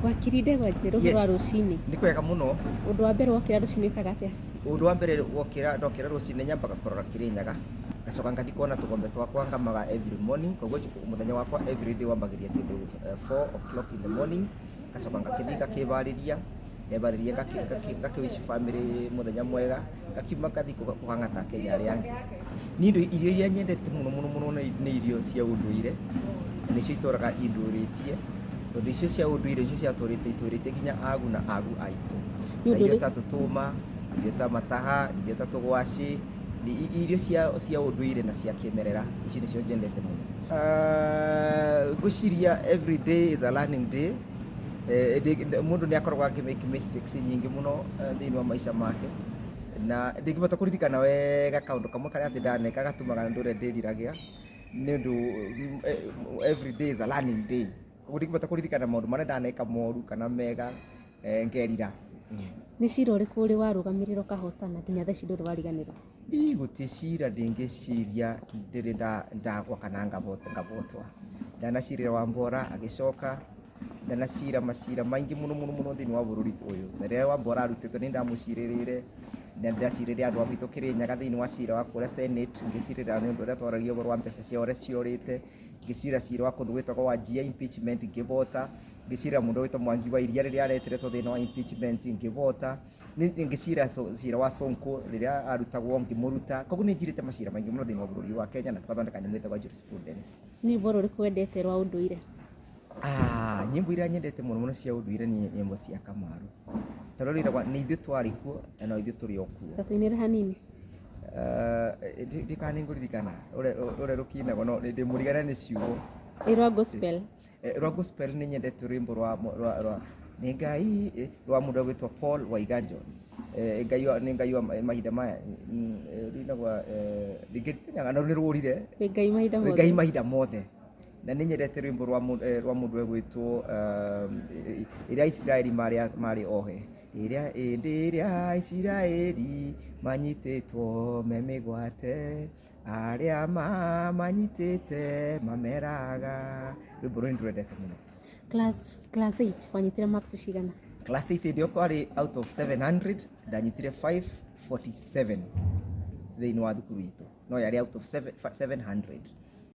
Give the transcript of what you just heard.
Wakiri Ndegwa Njerũ, ũhoro wa rũcinĩ? Nĩ kwega mũno. Ũndũ wa mbere wokĩra rũcinĩ wĩkaga atĩa? Ũndũ wa mbere wokĩra ndokĩra rũcinĩ nyambaga kũrora Kĩrĩnyaga, ngacoka ngathiĩ kuona tũgombe twakwa ngamaga every morning, koguo mũthenya wakwa every day wambagĩria kĩndũ 4 o'clock in the morning, ngacoka ngakĩthiĩ ngakĩbarĩria, ndebarĩria ngakĩ wish family mũthenya mwega, ngakiuma ngathiĩ kũhang'ata Kenya arĩa angĩ. Niĩ irio iria nyendete mũno mũno mũno nĩ irio cia ũndũire, na nĩcio itũraga indũrĩtie, tondũ icio cia ũndũire nĩcio ciatũrĩte itũrĩte nginya agu na agu aitũ. Nĩ Ta ũndũ irio ũrĩkũ? ta tũtũma, irio ta mataha, irio ta tũgwacĩ, irio cia ũndũire na cia kĩmerera, icio nĩcio nyendete mũno. Ngwĩciria every day is a learning day. Mũndũ nĩ akoragwo akĩ make mistakes nyingĩ mũno thĩinĩ wa maica make, na ndingĩhota kũririkana wega kaũndũ kamwe karĩa atĩ ndaneka gatũmaga ndũre ndĩriragia, nĩ ũndũ every day is a learning day. Koguo ndingĩhota kũririkana maũndũ marĩa ndaneka moru kana mega ngerira. Nĩ cira ũrĩkũ ũrĩ warũgamĩrĩra ũkahotana nginya thaa ici ndũrĩ wariganĩrwo? Ĩ gũtirĩ cira ndingĩciria ndĩrĩ ndagwa kana ngabotwa. Ndanacirĩra Wambora agĩcoka, ndanacira macira maingĩ mũno mũno mũno thĩinĩ wa bũrũri ũyũ. Ta rĩrĩa Wambora arutĩtwo nĩ ndamũcirĩrĩire, na ndacirĩire andũ a gwitũ Kĩrĩnyaga thĩinĩ wa cira wa kũrĩa Senate, ngĩcirĩra nĩ ũndũ ũrĩa twaragia ũhoro wa mbeca ciao ũrĩa ciorĩte, ngĩcira cira wa kũndũ gwĩtagwo Wajir impeachment ngĩbota, ngĩcira mũndũ ũgwĩtwo Mwangi wa Iria rĩrĩa areteretwo thĩna wa impeachment ngĩbota, ngĩcira cira wa Sonko rĩrĩa arutagwo ngĩmũruta. Koguo nĩ njirĩte macira maingĩ mũno thĩinĩ wa bũrũri wa Kenya na tũgathondeka nyamũ ĩtagwo jurisprudence. Nĩ rwĩmbo rũrĩkũ wendete rwa ũndũire? Ah, nyĩmbo iria nyendete mũno mũno cia ũndũire nĩ nyĩmbo cia Kamaru. Tondũ rĩragwa nĩ ithuĩ twarĩ kuo na no ithuĩ tũrĩ o kuo. Ta tũinĩre hanini. Ndikana nĩ ngũririkana ũrĩa rũkinagwo no ndĩmũrigane nĩ ciugo. Ĩ rwa gospel? Rwa gospel nĩ nyendete rwĩmbo rwa nĩ Ngai rwa mũndũ ũgwĩtwo Paul Waiganjo. Ngai nĩ Ngai wa mahinda maya rũinagwo ndingĩririkana no nĩ rũrire. Wĩ Ngai mahinda Wĩ mothe. Ngai mahinda mothe. Na nĩ nyendete rwĩmbo rwa mũndũ ũgwĩtwo ĩrĩa Isiraeli marĩ ohe. Ĩrĩa ĩndĩ ĩrĩa Isiraeli manyitĩtwo me mĩgwate, arĩa mamanyitĩte mameraga. Rwĩmbo rũu nĩ ndĩrwendete mũno. Class 8 wanyitire marks cigana? Class 8 hĩndĩ ĩyo kwarĩ out of 700 ndanyitire 547 thĩinĩ wa thukuru itũ, no yarĩ out of 700.